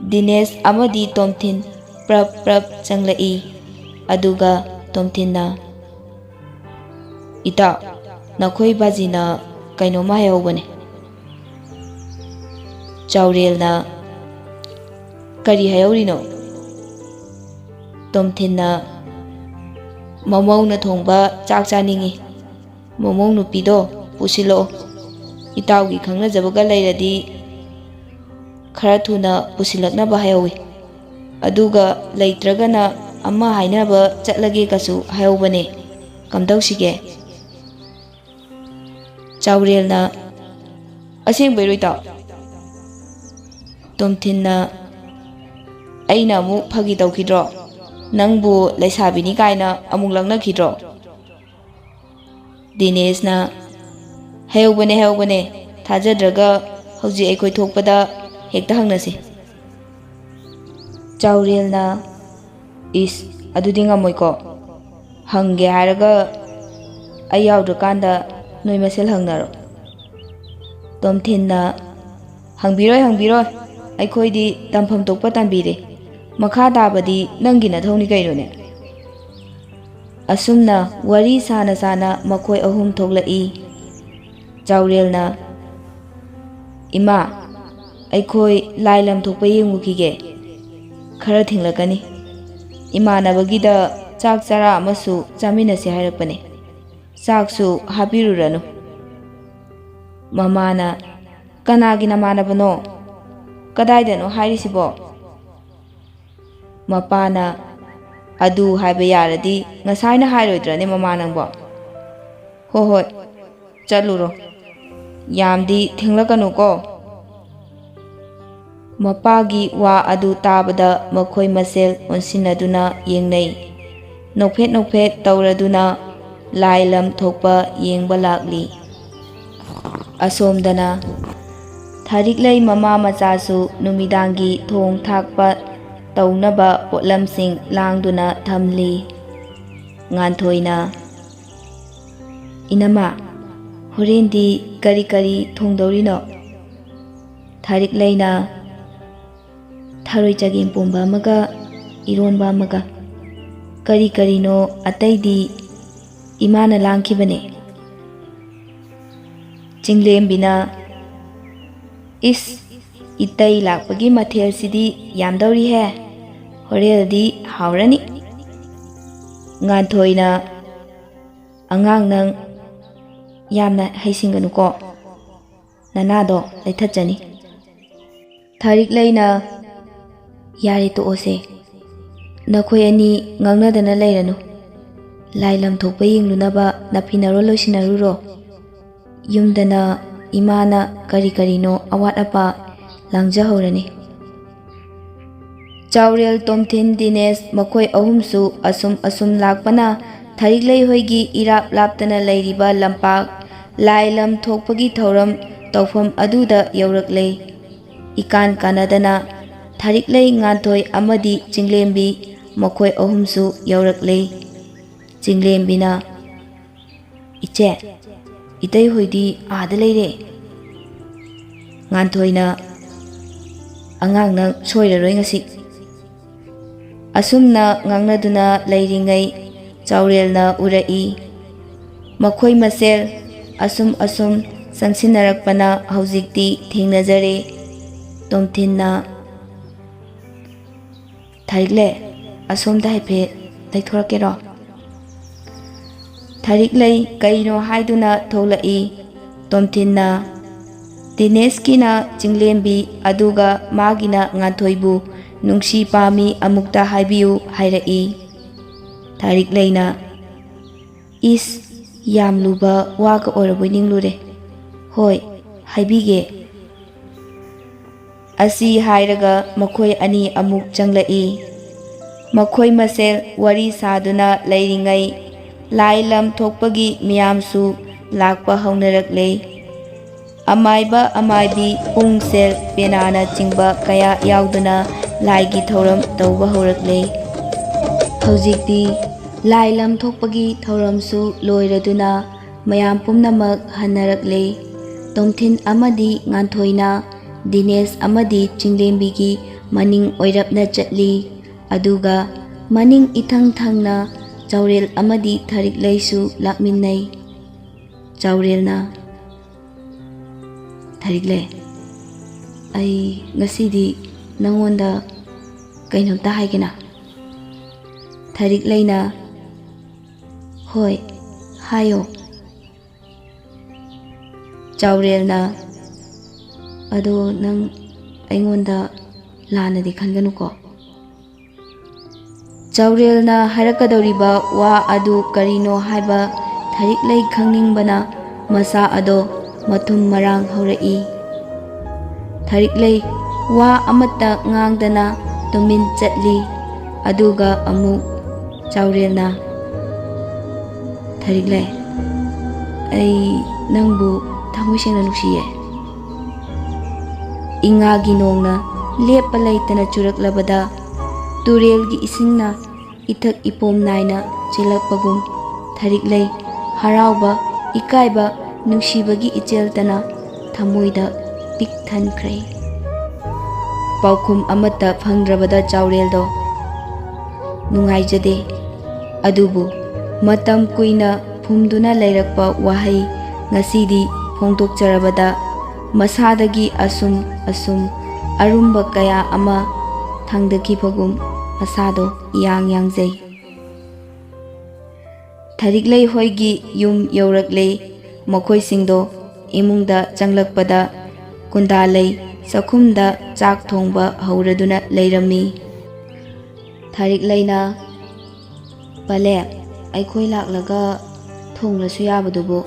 ꯗꯤꯅꯦꯁ ꯑꯃꯗꯤ ꯇꯣꯝꯊꯤꯟ ꯄ꯭ꯔꯞ ꯄ꯭ꯔꯞ ꯆꯪꯂꯛꯏ꯫ ꯑꯗꯨꯒ ꯇꯣꯝꯊꯤꯟꯅ, "ꯏꯇꯥꯎ, ꯅꯈꯣꯏ ꯕꯥꯖꯤꯅ ꯀꯩꯅꯣꯝꯃ ꯍꯥꯏꯍꯧꯕꯅꯦ꯫" ꯆꯥꯎꯔꯦꯜꯅ, "ꯀꯔꯤ ꯍꯥꯏꯍꯧꯔꯤꯅꯣ?" ꯇꯣꯝꯊꯤꯟꯅ, "ꯃꯃꯧꯅ ꯊꯣꯡꯕ ꯆꯥꯛ ꯆꯥꯅꯤꯡꯉꯤ꯫ ꯃꯃꯧ ꯅꯨꯄꯤꯗꯣ ꯄꯨꯁꯤꯜꯂꯛꯑꯣ꯫ ꯏꯇꯥꯎꯒꯤ ꯈꯪꯅꯖꯕꯒ ꯂꯩꯔꯗꯤ ꯈꯔ ꯊꯨꯅ ꯄꯨꯁꯤꯜꯂꯛꯅꯕ ꯍꯥꯏꯍꯧꯋꯤ꯫ ꯑꯗꯨꯒ ꯂꯩꯇ꯭ꯔꯒꯅ ꯑꯃ ꯍꯥꯏꯅꯕ ꯆꯠꯂꯒꯦꯒꯁꯨ ꯍꯥꯏꯍꯧꯕꯅꯦ꯫ ꯀꯝꯗꯧꯁꯤꯒꯦ?" ꯆꯥꯎꯔꯦꯜꯅ, "ꯑꯁꯦꯡꯕꯩꯔꯣ ꯏꯇꯥꯎ?" ꯇꯣꯝꯊꯤꯟꯅ, "ꯑꯩꯅ ꯑꯃꯨꯛ ꯐꯥꯒꯤ ꯇꯧꯈꯤꯗ꯭ꯔꯣ? ꯅꯪꯕꯨ ꯂꯩꯁꯥꯕꯤꯅꯤ ꯀꯥꯏꯅ ꯑꯃꯨꯛ ꯂꯛꯅꯈꯤꯗ꯭ꯔꯣ?" ꯗꯤꯅꯦꯁꯅ, "ꯍꯥꯏꯍꯧꯕꯅꯦ, ꯍꯥꯏꯍꯧꯕꯅꯦ꯫ ꯊꯥꯖꯗ꯭ꯔꯒ ꯍꯧꯖꯤꯛ ꯑꯩꯈꯣꯏ ꯊꯣꯛꯄꯗ ꯍꯦꯛꯇ ꯍꯪꯅꯁꯤ꯫" ꯆꯥꯎꯔꯦꯜꯅ, "ꯏꯁ, ꯑꯗꯨꯗꯤ ꯉꯝꯃꯣꯏꯀꯣ꯫ ꯍꯪꯒꯦ ꯍꯥꯏꯔꯒ ꯑꯩ ꯌꯥꯎꯗ꯭ꯔꯀꯥꯟꯗ ꯅꯣꯏ ꯃꯁꯦꯜ ꯍꯪꯅꯔꯣ꯫" ꯇꯣꯝꯊꯤꯟꯅ, "ꯍꯪꯕꯤꯔꯣꯏ, ꯍꯪꯕꯤꯔꯣꯏ꯫ ꯑꯩꯈꯣꯏꯗꯤ ꯇꯝꯐꯝ ꯊꯣꯛꯄ ꯇꯝꯕꯤꯔꯦ꯫ ꯃꯈꯥ ꯇꯥꯕꯗꯤ ꯅꯪꯒꯤ ꯅꯊꯧꯅꯤ ꯀꯩꯅꯣꯅꯦ꯫" ꯑꯁꯨꯝꯅ ꯋꯥꯔꯤ ꯁꯥꯅ ꯁꯥꯅ ꯃꯈꯣꯏ ꯑꯍꯨꯝ ꯊꯣꯛꯂꯛꯏ꯫ ꯆꯥꯎꯔꯦꯜꯅ, "ꯏꯃꯥ, ꯑꯩꯈꯣꯏ ꯂꯥꯏ ꯂꯝ ꯊꯣꯛꯄ ꯌꯦꯡꯉꯨꯈꯤꯒꯦ꯫ ꯈꯔ ꯊꯦꯡꯂꯛꯀꯅꯤ꯫ ꯏꯃꯥꯟꯅꯕꯒꯤꯗ ꯆꯥꯛ ꯆꯔꯥ ꯑꯃꯁꯨ ꯆꯥꯃꯤꯟꯅꯁꯦ ꯍꯥꯏꯔꯛꯄꯅꯦ꯫ ꯆꯥꯛꯁꯨ ꯍꯥꯞꯄꯤꯔꯨꯔꯅꯨ꯫" ꯃꯃꯥꯅ, "ꯀꯅꯥꯒꯤ ꯅꯃꯥꯟꯅꯕꯅꯣ? ꯀꯗꯥꯏꯗꯅꯣ ꯍꯥꯏꯔꯤꯁꯤꯕꯣ?" ꯃꯄꯥꯅ, "ꯑꯗꯨ ꯍꯥꯏꯕ ꯌꯥꯔꯗꯤ ꯉꯁꯥꯏꯅ ꯍꯥꯏꯔꯣꯏꯗ꯭ꯔꯅꯦ ꯃꯃꯥ ꯅꯪꯕꯣ? ꯍꯣ ꯍꯣꯏ, ꯆꯠꯂꯨꯔꯣ꯫ ꯌꯥꯝꯗꯤ ꯊꯦꯡꯂꯛꯀꯅꯨꯀꯣ꯫" ꯃꯄꯥꯒꯤ ꯋꯥ ꯑꯗꯨ ꯇꯥꯕꯗ ꯃꯈꯣꯏ ꯃꯁꯦꯜ ꯑꯣꯟꯁꯤꯟꯅꯗꯨꯅ ꯌꯦꯡꯅꯩ꯫ ꯅꯣꯛꯐꯦꯠ ꯅꯣꯛꯐꯦꯠ ꯇꯧꯔꯗꯨꯅ ꯂꯥꯏ ꯂꯝ ꯊꯣꯛꯄ ꯌꯦꯡꯕ ꯂꯥꯛꯂꯤ꯫ ꯑꯁꯣꯝꯗꯅ ꯊꯥꯔꯤꯛꯂꯩ ꯃꯃꯥ ꯃꯆꯥꯁꯨ ꯅꯨꯃꯤꯗꯥꯡꯒꯤ ꯊꯣꯡ ꯊꯥꯛꯄ ꯇꯧꯅꯕ ꯄꯣꯠꯂꯝꯁꯤꯡ ꯂꯥꯡꯗꯨꯅ ꯊꯝꯂꯤ꯫ ꯉꯥꯟꯊꯣꯏꯅ, "ꯏꯅꯝꯃ, ꯍꯣꯔꯦꯟꯗꯤ ꯀꯔꯤ ꯀꯔꯤ ꯊꯣꯡꯗꯧꯔꯤꯅꯣ?" ꯊꯥꯔꯤꯛꯂꯩꯅ, ꯊꯔꯣꯏ ꯆꯒꯦꯝ ꯄꯣꯝꯕ ꯑꯃꯒ ꯏꯔꯣꯟꯕ ꯑꯃꯒ꯫ ꯀꯔꯤ ꯀꯔꯤꯅꯣ ꯑꯇꯩꯗꯤ ꯏꯃꯥꯅ ꯂꯥꯡꯈꯤꯕꯅꯦ꯫ ꯆꯤꯡꯂꯦꯝꯕꯤꯅ, "ꯏꯁ, ꯏꯇꯩ ꯂꯥꯛꯄꯒꯤ ꯃꯊꯦꯜꯁꯤꯗꯤ ꯌꯥꯝꯗꯧꯔꯤꯍꯦ꯫ ꯍꯣꯔꯦꯜꯗꯤ ꯍꯥꯎꯔꯅꯤ꯫" ꯉꯥꯟꯊꯣꯏꯅ, "ꯑꯉꯥꯡ ꯅꯪ ꯌꯥꯝꯅ ꯍꯩꯁꯤꯡꯒꯅꯨꯀꯣ꯫ ꯅꯅꯥꯗꯣ ꯂꯩꯊꯠꯆꯅꯤ꯫" ꯊꯥꯔꯤꯛꯂꯩꯅ, "ꯌꯥꯔꯦ, ꯇꯣꯛꯑꯣꯁꯦ꯫ ꯅꯈꯣꯏ ꯑꯅꯤ ꯉꯥꯡꯅꯗꯅ ꯂꯩꯔꯅꯨ꯫ ꯂꯥꯏ ꯂꯝ ꯊꯣꯛꯄ ꯌꯦꯡꯂꯨꯅꯕ ꯅꯥꯐꯤꯟꯅꯔꯣ, ꯂꯣꯏꯁꯤꯟꯅꯔꯨꯔꯣ꯫ ꯌꯨꯝꯗꯅ ꯏꯃꯥꯅ ꯀꯔꯤ ꯀꯔꯤꯅꯣ ꯑꯋꯥꯠ ꯑꯄꯥ ꯂꯥꯡꯖꯍꯧꯔꯅꯤ꯫" ꯆꯥꯎꯔꯦꯜ, ꯇꯣꯝꯊꯤꯟ, ꯗꯤꯅꯦꯁ ꯃꯈꯣꯏ ꯑꯍꯨꯝꯁꯨ ꯑꯁꯨꯝ ꯑꯁꯨꯝ ꯂꯥꯛꯄꯅ ꯊꯥꯔꯤꯛꯂꯩ ꯍꯣꯏꯒꯤ ꯏꯔꯥꯞ ꯂꯥꯞꯇꯅ ꯂꯩꯔꯤꯕ ꯂꯝꯄꯥꯛ ꯂꯥꯏ ꯂꯝ ꯊꯣꯛꯄꯒꯤ ꯊꯧꯔꯝ ꯇꯧꯐꯝ ꯑꯗꯨꯗ ꯌꯧꯔꯛꯂꯦ꯫ ꯏꯀꯥꯟ ꯀꯥꯟꯅꯗꯅ ꯊꯥꯔꯤꯛꯂꯩ, ꯉꯥꯟꯊꯣꯏ ꯑꯃꯗꯤ ꯆꯤꯡꯂꯦꯝꯕꯤ ꯃꯈꯣꯏ ꯑꯍꯨꯝꯁꯨ ꯌꯧꯔꯛꯂꯦ꯫ ꯆꯤꯡꯂꯦꯝꯕꯤꯅ, "ꯏꯆꯦ, ꯏꯇꯩ ꯍꯣꯏꯗꯤ ꯑꯥꯗ ꯂꯩꯔꯦ꯫" ꯉꯥꯟꯊꯣꯏꯅ, "ꯑꯉꯥꯡ ꯅꯪ ꯁꯣꯏꯔꯔꯣꯏ ꯉꯁꯤ꯫" ꯑꯁꯨꯝꯅ ꯉꯥꯡꯅꯗꯨꯅ ꯂꯩꯔꯤꯉꯩ ꯆꯥꯎꯔꯦꯜꯅ ꯎꯔꯛꯏ꯫ ꯃꯈꯣꯏ ꯃꯁꯦꯜ ꯑꯁꯨꯝ ꯑꯁꯨꯝ ꯆꯪꯁꯤꯟꯅꯔꯛꯄꯅ ꯍꯧꯖꯤꯛꯇꯤ ꯊꯦꯡꯅꯖꯔꯦ꯫ ꯇꯣꯝꯊꯤꯟꯅ, "ꯊꯥꯔꯤꯛꯂꯩ, ꯑꯁꯣꯝꯗ ꯍꯥꯏꯐꯦꯠ ꯂꯩꯊꯣꯔꯛꯀꯦꯔꯣ?" ꯊꯥꯔꯤꯛꯂꯩ ꯀꯩꯅꯣ ꯍꯥꯏꯗꯨꯅ ꯊꯣꯛꯂꯛꯏ꯫ ꯇꯣꯝꯊꯤꯟꯅ, "ꯗꯤꯅꯦꯁꯀꯤꯅ ꯆꯤꯡꯂꯦꯝꯕꯤ, ꯑꯗꯨꯒ ꯃꯥꯒꯤꯅ ꯉꯥꯟꯊꯣꯏꯕꯨ ꯅꯨꯡꯁꯤ ꯄꯥꯝꯃꯤ, ꯑꯃꯨꯛꯇ ꯍꯥꯏꯕꯤꯌꯨ" ꯍꯥꯏꯔꯛꯏ꯫ ꯊꯥꯔꯤꯛꯂꯩꯅ, "ꯏꯁ, ꯌꯥꯝ ꯂꯨꯕ ꯋꯥꯒ ꯑꯣꯏꯔꯕꯣꯏ ꯅꯤꯡꯂꯨꯔꯦ꯫ ꯍꯣꯏ, ꯍꯥꯏꯕꯤꯒꯦ꯫" ꯑꯁꯤ ꯍꯥꯏꯔꯒ ꯃꯈꯣꯏ ꯑꯅꯤ ꯑꯃꯨꯛ ꯆꯪꯂꯛꯏ꯫ ꯃꯈꯣꯏ ꯃꯁꯦꯜ ꯋꯥꯔꯤ ꯁꯥꯗꯨꯅ ꯂꯩꯔꯤꯉꯩ ꯂꯥꯏ ꯂꯝ ꯊꯣꯛꯄꯒꯤ ꯃꯤꯌꯥꯝꯁꯨ ꯂꯥꯛꯄ ꯍꯧꯅꯔꯛꯂꯦ꯫ ꯑꯃꯥꯏꯕ ꯑꯃꯥꯏꯕꯤ, ꯄꯨꯡꯁꯦꯜ, ꯄꯦꯅꯥꯅꯆꯤꯡꯕ ꯀꯌꯥ ꯌꯥꯎꯗꯨꯅ ꯂꯥꯏꯒꯤ ꯊꯧꯔꯝ ꯇꯧꯕ ꯍꯧꯔꯛꯂꯦ꯫ ꯍꯧꯖꯤꯛꯇꯤ ꯂꯥꯏ ꯂꯝ ꯊꯣꯛꯄꯒꯤ ꯊꯧꯔꯝꯁꯨ ꯂꯣꯏꯔꯗꯨꯅ ꯃꯌꯥꯝ ꯄꯨꯝꯅꯃꯛ ꯍꯟꯅꯔꯛꯂꯦ꯫ ꯇꯣꯝꯊꯤꯟ ꯑꯃꯗꯤ ꯉꯥꯟꯊꯣꯏꯅ ꯗꯤꯅꯦꯁ ꯑꯃꯗꯤ ꯆꯤꯡꯂꯦꯝꯕꯤꯒꯤ ꯃꯅꯤꯡ ꯑꯣꯏꯔꯞꯅ ꯆꯠꯂꯤ꯫ ꯑꯗꯨꯒ ꯃꯅꯤꯡ ꯏꯊꯪ ꯊꯪꯅ ꯆꯥꯎꯔꯦꯜ ꯑꯃꯗꯤ ꯊꯔꯤꯛꯂꯩꯁꯨ ꯂꯥꯛꯃꯤꯟꯅꯩ꯫ ꯆꯥꯎꯔꯦꯜꯅ, "ꯊꯔꯤꯛꯂꯩ, ꯑꯩ ꯉꯁꯤꯗꯤ ꯅꯪꯉꯣꯟꯗ ꯀꯩꯅꯣꯝꯇ ꯍꯥꯏꯒꯦꯅ?" ꯊꯔꯤꯛꯂꯩꯅ, "ꯍꯣꯏ, ꯍꯥꯏꯌꯣ꯫" ꯆꯥꯎꯔꯦꯜꯅ, "ꯑꯗꯣ ꯅꯪ ꯑꯩꯉꯣꯟꯗ ꯂꯥꯟꯅꯗꯤ ꯈꯟꯒꯅꯨꯀꯣ꯫" ꯆꯥꯎꯔꯦꯜꯅ ꯍꯥꯏꯔꯛꯀꯗꯧꯔꯤꯕ ꯋꯥ ꯑꯗꯨ ꯀꯔꯤꯅꯣ ꯍꯥꯏꯕ ꯊꯔꯤꯛꯂꯩ ꯈꯪꯅꯤꯡꯕꯅ ꯃꯁꯥ ꯑꯗꯣ ꯃꯊꯨꯝ ꯃꯔꯥꯡ ꯍꯧꯔꯛꯏ꯫ ꯊꯔꯤꯛꯂꯩ ꯋꯥ ꯑꯃꯠꯇ ꯉꯥꯡꯗꯅ ꯇꯨꯃꯤꯟ ꯆꯠꯂꯤ꯫ ꯑꯗꯨꯒ ꯑꯃꯨꯛ ꯆꯥꯎꯔꯦꯜꯅ, "ꯊꯔꯤꯛꯂꯩ, ꯑꯩ ꯅꯪꯕꯨ ꯊꯃꯣꯏ ꯁꯦꯡꯅ ꯅꯨꯡꯁꯤꯌꯦ꯫" ꯏꯉꯥꯒꯤ ꯅꯣꯡꯅ ꯂꯦꯞꯄ ꯂꯩꯇꯅ ꯆꯨꯔꯛꯂꯕꯗ, ꯇꯨꯔꯦꯜꯒꯤ ꯏꯁꯤꯡꯅ ꯏꯊꯛ ꯏꯄꯣꯝ ꯅꯥꯏꯅ ꯆꯦꯜꯂꯛꯄꯒꯨꯝ, ꯊꯔꯤꯛꯂꯩ ꯍꯔꯥꯎꯕ, ꯏꯀꯥꯏꯕ, ꯅꯨꯡꯁꯤꯕꯒꯤ ꯏꯆꯦꯜꯇꯅ ꯊꯃꯣꯏꯗ ꯄꯤꯛ ꯊꯟꯈ꯭ꯔꯦ꯫ ꯄꯥꯎꯈꯨꯝ ꯑꯃꯠꯇ ꯐꯪꯗ꯭ꯔꯕꯗ ꯆꯥꯎꯔꯦꯜꯗꯣ ꯅꯨꯡꯉꯥꯏꯖꯗꯦ꯫ ꯑꯗꯨꯕꯨ ꯃꯇꯝ ꯀꯨꯏꯅ ꯐꯨꯝꯗꯨꯅ ꯂꯩꯔꯛꯄ ꯋꯥꯍꯩ ꯉꯁꯤꯗꯤ ꯐꯣꯡꯗꯣꯛꯆꯔꯕꯗ ꯃꯁꯥꯗꯒꯤ ꯑꯁꯨꯝ ꯑꯁꯨꯝ ꯑꯔꯨꯝꯕ ꯀꯌꯥ ꯑꯃ ꯊꯥꯡꯗꯈꯤꯕꯒꯨꯝ ꯃꯁꯥꯗꯣ ꯏꯌꯥꯡ ꯌꯥꯡꯖꯩ꯫ ꯊꯔꯤꯛꯂꯩ ꯍꯣꯏꯒꯤ ꯌꯨꯝ ꯌꯧꯔꯛꯂꯦ꯫ ꯃꯈꯣꯏꯁꯤꯡꯗꯣ ꯏꯃꯨꯡꯗ ꯆꯪꯂꯛꯄꯗ ꯀꯨꯟꯗꯥꯂꯩ ꯆꯥꯛꯈꯨꯝꯗ ꯆꯥꯛ ꯊꯣꯡꯕ ꯍꯧꯔꯗꯨꯅ ꯂꯩꯔꯝꯃꯤ꯫ ꯊꯔꯤꯛꯂꯩꯅ, "ꯄꯂꯦ, ꯑꯩꯈꯣꯏ ꯂꯥꯛꯂꯒ ꯊꯣꯡꯂꯁꯨ ꯌꯥꯕꯗꯨꯕꯨ?"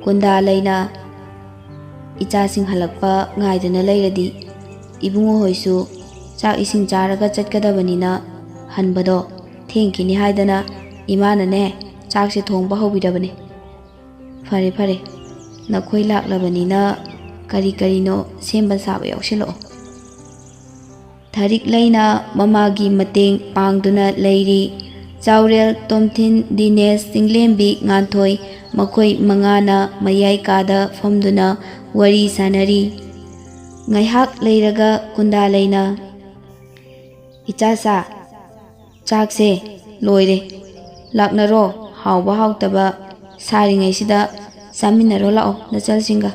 ꯀꯨꯟꯗꯥꯂꯩꯅ, "ꯏꯆꯥꯁꯤꯡ ꯍꯜꯂꯛꯄ ꯉꯥꯏꯗꯨꯅ ꯂꯩꯔꯗꯤ ꯏꯕꯨꯡꯉꯣ ꯍꯣꯏꯁꯨ ꯆꯥꯛ ꯏꯁꯤꯡ ꯆꯥꯔꯒ ꯆꯠꯀꯗꯕꯅꯤꯅ ꯍꯟꯕꯗꯣ ꯊꯦꯡꯈꯤꯅꯤ ꯍꯥꯏꯗꯅ ꯏꯃꯥꯅꯅꯦ ꯆꯥꯛꯁꯦ ꯊꯣꯡꯕ ꯍꯧꯕꯤꯔꯕꯅꯦ꯫ ꯐꯔꯦ ꯐꯔꯦ, ꯅꯈꯣꯏ ꯂꯥꯛꯂꯕꯅꯤꯅ ꯀꯔꯤ ꯀꯔꯤꯅꯣ ꯁꯦꯝꯕ ꯁꯥꯕ ꯌꯥꯎꯁꯤꯜꯂꯛꯑꯣ꯫" ꯊꯔꯤꯛꯂꯩꯅ ꯃꯃꯥꯒꯤ ꯃꯇꯦꯡ ꯄꯥꯡꯗꯨꯅ ꯂꯩꯔꯤ꯫ ꯆꯥꯎꯔꯦꯜ, ꯇꯣꯝꯊꯤꯟ, ꯗꯤꯅꯦꯁ, ꯆꯤꯡꯂꯦꯝꯕꯤ, ꯉꯥꯟꯊꯣꯏ, ꯃꯈꯣꯏ ꯃꯉꯥꯅ ꯃꯌꯥꯏ ꯀꯥꯗ ꯐꯝꯗꯨꯅ ꯋꯥꯔꯤ ꯁꯥꯅꯔꯤ꯫ ꯉꯥꯏꯍꯥꯛ ꯂꯩꯔꯒ ꯀꯨꯟꯗꯥꯂꯩꯅ, "ꯏꯆꯥꯁꯥ, ꯆꯥꯛꯁꯦ ꯂꯣꯏꯔꯦ꯫ ꯂꯥꯛꯅꯔꯣ, ꯍꯥꯎꯕ ꯍꯥꯎꯇꯕ ꯁꯥꯔꯤꯉꯩꯁꯤꯗ ꯆꯥꯃꯤꯟꯅꯔꯣ ꯂꯥꯛꯑꯣ ꯅꯆꯜꯁꯤꯡꯒ"꯫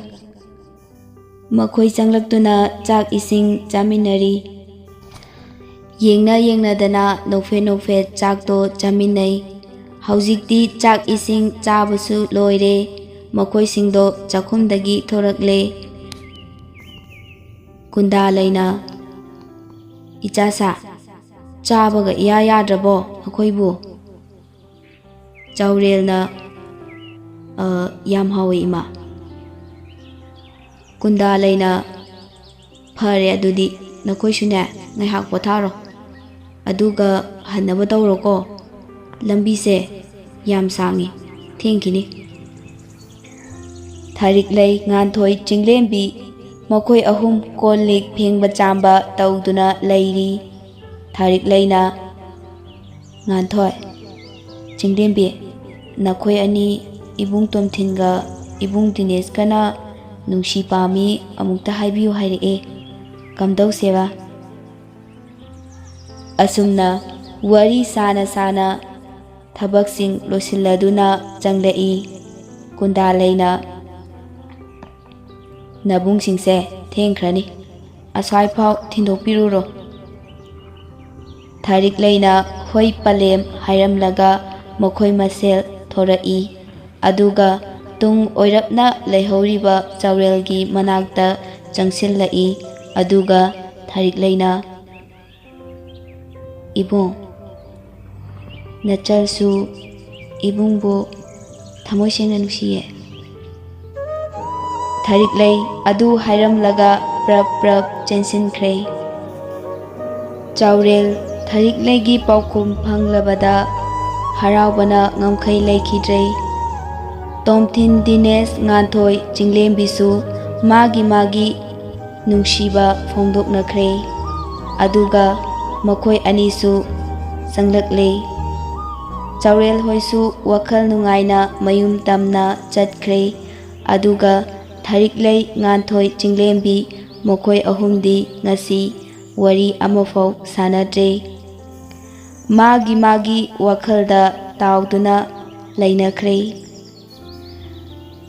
ꯃꯈꯣꯏ ꯆꯪꯂꯛꯇꯨꯅ ꯆꯥꯛ ꯏꯁꯤꯡ ꯆꯥꯃꯤꯟꯅꯔꯤ꯫ ꯌꯦꯡꯅ ꯌꯦꯡꯅꯗꯅ ꯅꯣꯛꯐꯦꯠ ꯅꯣꯛꯐꯦꯠ ꯆꯥꯛꯇꯣ ꯆꯥꯃꯤꯟꯅꯩ꯫ ꯍꯧꯖꯤꯛꯇꯤ ꯆꯥꯛ ꯏꯁꯤꯡ ꯆꯥꯕꯁꯨ ꯂꯣꯏꯔꯦ꯫ ꯃꯈꯣꯏꯁꯤꯡꯗꯣ ꯆꯥꯛꯈꯨꯝꯗꯒꯤ ꯊꯣꯔꯛꯂꯦ꯫ ꯀꯨꯟꯗꯥꯂꯩꯅ, "ꯏꯆꯥꯁꯥ, ꯆꯥꯕꯒ ꯏꯌꯥ ꯌꯥꯗ꯭ꯔꯕꯣ ꯑꯩꯈꯣꯏꯕꯨ?" ꯆꯥꯎꯔꯦꯜꯅ, "ꯑ, ꯌꯥꯝ ꯍꯥꯎꯋꯦ, ꯏꯃꯥ"꯫ ꯀꯨꯟꯗꯥꯂꯩꯅ, "ꯐꯔꯦ, ꯑꯗꯨꯗꯤ ꯅꯈꯣꯏꯁꯨꯅꯦ ꯉꯥꯏꯍꯥꯛ ꯄꯣꯊꯥꯔꯣ, ꯑꯗꯨꯒ ꯍꯟꯅꯕ ꯇꯧꯔꯣꯀꯣ꯫ ꯂꯝꯕꯤꯁꯦ ꯌꯥꯝ ꯁꯥꯡꯉꯤ, ꯊꯦꯡꯈꯤꯅꯤ"꯫ ꯊꯥꯔꯤꯛꯂꯩ, ꯉꯥꯟꯊꯣꯏ, ꯆꯤꯡꯂꯦꯝꯕꯤ ꯃꯈꯣꯏ ꯑꯍꯨꯝ ꯀꯣꯜ ꯂꯤꯛ ꯐꯦꯡꯕ ꯆꯥꯝꯕ ꯇꯧꯗꯨꯅ ꯂꯩꯔꯤ꯫ ꯊꯥꯔꯤꯛꯂꯩꯅ, "ꯉꯥꯟꯊꯣꯏ, ꯆꯤꯡꯂꯦꯝꯕꯤ, ꯅꯈꯣꯏ ꯑꯅꯤ ꯏꯕꯨꯡ ꯇꯣꯝꯊꯤꯟꯒ ꯏꯕꯨꯡ ꯗꯤꯅꯦꯁꯀꯅ ꯅꯨꯡꯁꯤ ꯄꯥꯝꯃꯤ ꯑꯃꯨꯛꯇ ꯍꯥꯏꯕꯤꯌꯨ ꯍꯥꯏꯔꯛꯑꯦ꯫ ꯀꯝꯗꯧꯁꯦꯕ?" ꯑꯁꯨꯝꯅ ꯋꯥꯔꯤ ꯁꯥꯅ ꯁꯥꯅ ꯊꯕꯛꯁꯤꯡ ꯂꯣꯏꯁꯤꯜꯂꯗꯨꯅ ꯆꯪꯂꯛꯏ꯫ ꯀꯨꯟꯗꯥꯂꯩꯅ, "ꯅꯕꯨꯡꯁꯤꯡꯁꯦ ꯊꯦꯡꯈ꯭ꯔꯅꯤ, ꯑꯁ꯭ꯋꯥꯏꯐꯥꯎ ꯊꯤꯟꯗꯣꯛꯄꯤꯔꯨꯔꯣ"꯫ ꯊꯥꯔꯤꯛꯂꯩꯅ ꯍꯣꯏ ꯄꯂꯦꯝ ꯍꯥꯏꯔꯝꯂꯒ ꯃꯈꯣꯏ ꯃꯁꯦꯜ ꯊꯣꯔꯛꯏ꯫ ꯑꯗꯨꯒ ꯇꯨꯡ ꯑꯣꯏꯔꯞꯅ ꯂꯩꯍꯧꯔꯤꯕ ꯆꯥꯎꯔꯦꯜꯒꯤ ꯃꯅꯥꯛꯇ ꯆꯪꯁꯤꯜꯂꯛꯏ꯫ ꯑꯗꯨꯒ ꯊꯥꯔꯤꯛꯂꯩꯅ, "ꯏꯕꯨꯡ, ꯅꯆꯜꯁꯨ ꯏꯕꯨꯡꯕꯨ ꯊꯃꯣꯏ ꯁꯦꯡꯅ ꯅꯨꯡꯁꯤꯌꯦ"꯫ ꯊꯥꯔꯤꯛꯂꯩ ꯑꯗꯨ ꯍꯥꯏꯔꯝꯂꯒ ꯄ꯭ꯔꯞ ꯄ꯭ꯔꯞ ꯆꯦꯟꯁꯤꯟꯈ꯭ꯔꯦ꯫ ꯆꯥꯎꯔꯦꯜ ꯊꯥꯔꯤꯛꯂꯩꯒꯤ ꯄꯥꯎꯈꯨꯝ ꯐꯪꯂꯕꯗ ꯍꯔꯥꯎꯕꯅ ꯉꯝꯈꯩ ꯂꯩꯈꯤꯗ꯭ꯔꯦ꯫ ꯇꯣꯝꯊꯤꯟ, ꯗꯤꯅꯦꯁ, ꯉꯥꯟꯊꯣꯏ, ꯆꯤꯡꯂꯦꯝꯕꯤꯁꯨ ꯃꯥꯒꯤ ꯃꯥꯒꯤ ꯅꯨꯡꯁꯤꯕ ꯐꯣꯡꯗꯣꯛꯅꯈ꯭ꯔꯦ꯫ ꯑꯗꯨꯒ ꯃꯈꯣꯏ ꯑꯅꯤꯁꯨ ꯆꯪꯂꯛꯂꯦ꯫ ꯆꯥꯎꯔꯦꯜ ꯍꯣꯏꯁꯨ ꯋꯥꯈꯜ ꯅꯨꯡꯉꯥꯏꯅ ꯃꯌꯨꯝ ꯇꯝꯅ ꯆꯠꯈ꯭ꯔꯦ꯫ ꯑꯗꯨꯒ ꯊꯥꯔꯤꯛꯂꯩ, ꯉꯥꯟꯊꯣꯏ, ꯆꯤꯡꯂꯦꯝꯕꯤ ꯃꯈꯣꯏ ꯑꯍꯨꯝꯗꯤ ꯉꯁꯤ ꯋꯥꯔꯤ ꯑꯃꯐꯥꯎ ꯁꯥꯅꯗ꯭ꯔꯦ꯫ ꯃꯥꯒꯤ ꯃꯥꯒꯤ ꯋꯥꯈꯜꯗ ꯇꯥꯎꯗꯨꯅ ꯂꯩꯅꯈ꯭ꯔꯦ꯫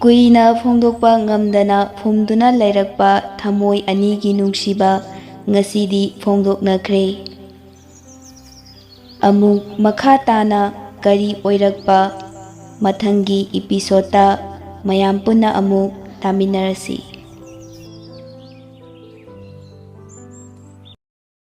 ꯀꯨꯏꯅ ꯐꯣꯡꯗꯣꯛꯄ ꯉꯝꯗꯅ ꯐꯨꯝꯗꯨꯅ ꯂꯩꯔꯛꯄ ꯊꯃꯣꯏ ꯑꯅꯤꯒꯤ ꯅꯨꯡꯁꯤꯕ ꯉꯁꯤꯗꯤ ꯐꯣꯡꯗꯣꯛꯅꯈ꯭ꯔꯦ꯫ ꯑꯃꯨꯛ ꯃꯈꯥ ꯇꯥꯅ ꯀꯔꯤ ꯑꯣꯏꯔꯛꯄ, ꯃꯊꯪꯒꯤ ꯏꯄꯤꯁꯣꯗꯇ ꯃꯌꯥꯝ ꯄꯨꯟꯅ ꯑꯃꯨꯛ ꯇꯥꯃꯤꯟꯅꯔꯁꯤ꯫